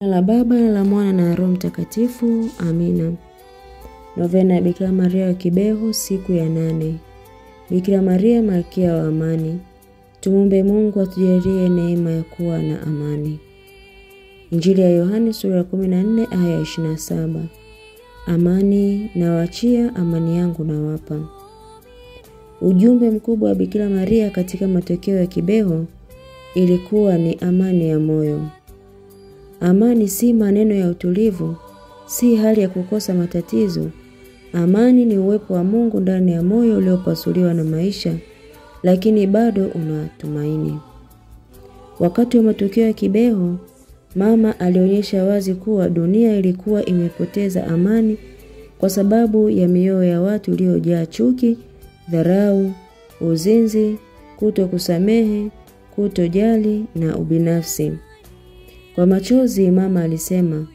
La Baba, la Mwana na Roho Mtakatifu. Amina. Novena ya Bikira Maria wa Kibeho, siku ya 8. Bikira Maria, Malkia wa Amani, tumwombe Mungu atujalie neema ya kuwa na amani. Injili ya Yohane sura ya 14 aya 27. Amani nawaachia, amani yangu nawapa. Ujumbe mkubwa wa Bikira Maria katika matokeo ya Kibeho ilikuwa ni amani ya moyo. Amani si maneno ya utulivu, si hali ya kukosa matatizo. Amani ni uwepo wa Mungu ndani ya moyo uliopasuliwa na maisha, lakini bado unatumaini. Wakati wa matukio ya Kibeho, mama alionyesha wazi kuwa dunia ilikuwa imepoteza amani kwa sababu ya mioyo ya watu iliyojaa chuki, dharau, uzinzi, kutokusamehe, kutojali na ubinafsi. Kwa machozi mama alisema,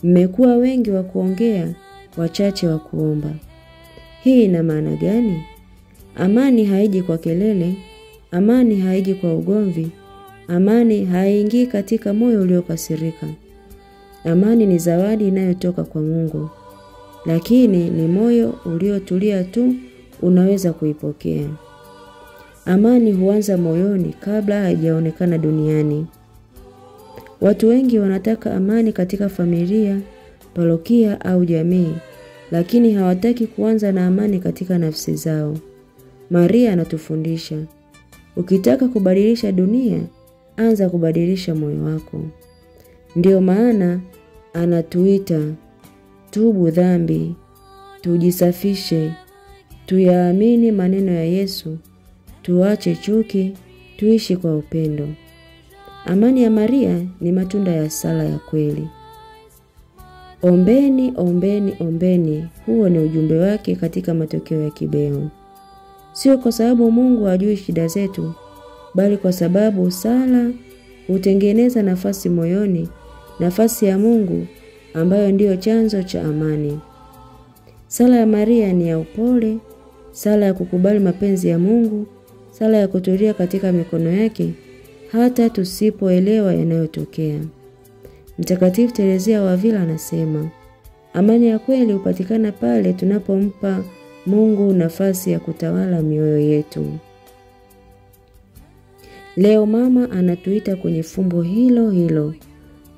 mmekuwa wengi wa kuongea, wachache wa kuomba. Hii ina maana gani? Amani haiji kwa kelele, amani haiji kwa ugomvi, amani haingii katika moyo uliokasirika. Amani ni zawadi inayotoka kwa Mungu, lakini ni moyo uliotulia tu unaweza kuipokea. Amani huanza moyoni kabla haijaonekana duniani. Watu wengi wanataka amani katika familia, parokia au jamii, lakini hawataki kuanza na amani katika nafsi zao. Maria anatufundisha, ukitaka kubadilisha dunia, anza kubadilisha moyo wako. Ndiyo maana anatuita tubu dhambi, tujisafishe, tuyaamini maneno ya Yesu, tuache chuki, tuishi kwa upendo. Amani ya Maria ni matunda ya sala ya kweli. Ombeni, ombeni, ombeni, huo ni ujumbe wake katika matokeo ya Kibeho. Sio kwa sababu Mungu hajui shida zetu, bali kwa sababu sala hutengeneza nafasi moyoni, nafasi ya Mungu ambayo ndiyo chanzo cha amani. Sala ya Maria ni ya upole, sala ya kukubali mapenzi ya Mungu, sala ya kutulia katika mikono yake hata tusipoelewa yanayotokea. Mtakatifu Terezia wa Avila anasema, amani ya kweli hupatikana pale tunapompa Mungu nafasi ya kutawala mioyo yetu. Leo mama anatuita kwenye fumbo hilo hilo.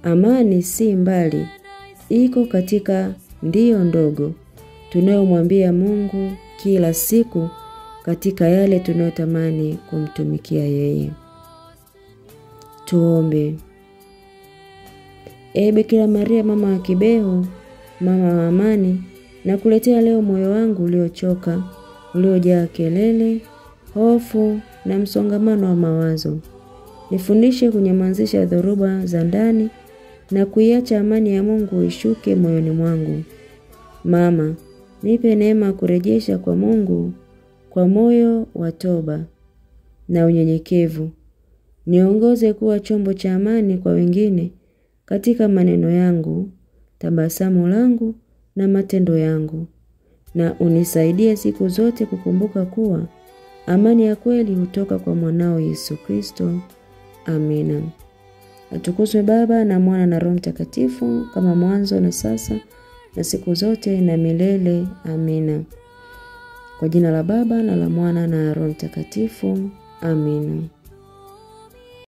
Amani si mbali, iko katika ndiyo ndogo tunayomwambia Mungu kila siku katika yale tunayotamani kumtumikia yeye. Tuombe. Ee Bikira Maria, mama wa Kibeho, mama wa amani, nakuletea leo moyo wangu uliochoka, uliojaa kelele, hofu na msongamano wa mawazo. Nifundishe kunyamazisha dhoruba za ndani na kuiacha amani ya Mungu ishuke moyoni mwangu. Mama, nipe neema kurejesha kwa Mungu kwa moyo wa toba na unyenyekevu. Niongoze kuwa chombo cha amani kwa wengine katika maneno yangu, tabasamu langu na matendo yangu. Na unisaidie siku zote kukumbuka kuwa amani ya kweli hutoka kwa mwanao Yesu Kristo. Amina. Atukuzwe Baba na Mwana na Roho Mtakatifu, kama mwanzo na sasa na siku zote na milele. Amina. Kwa jina la Baba na la Mwana na Roho Mtakatifu. Amina.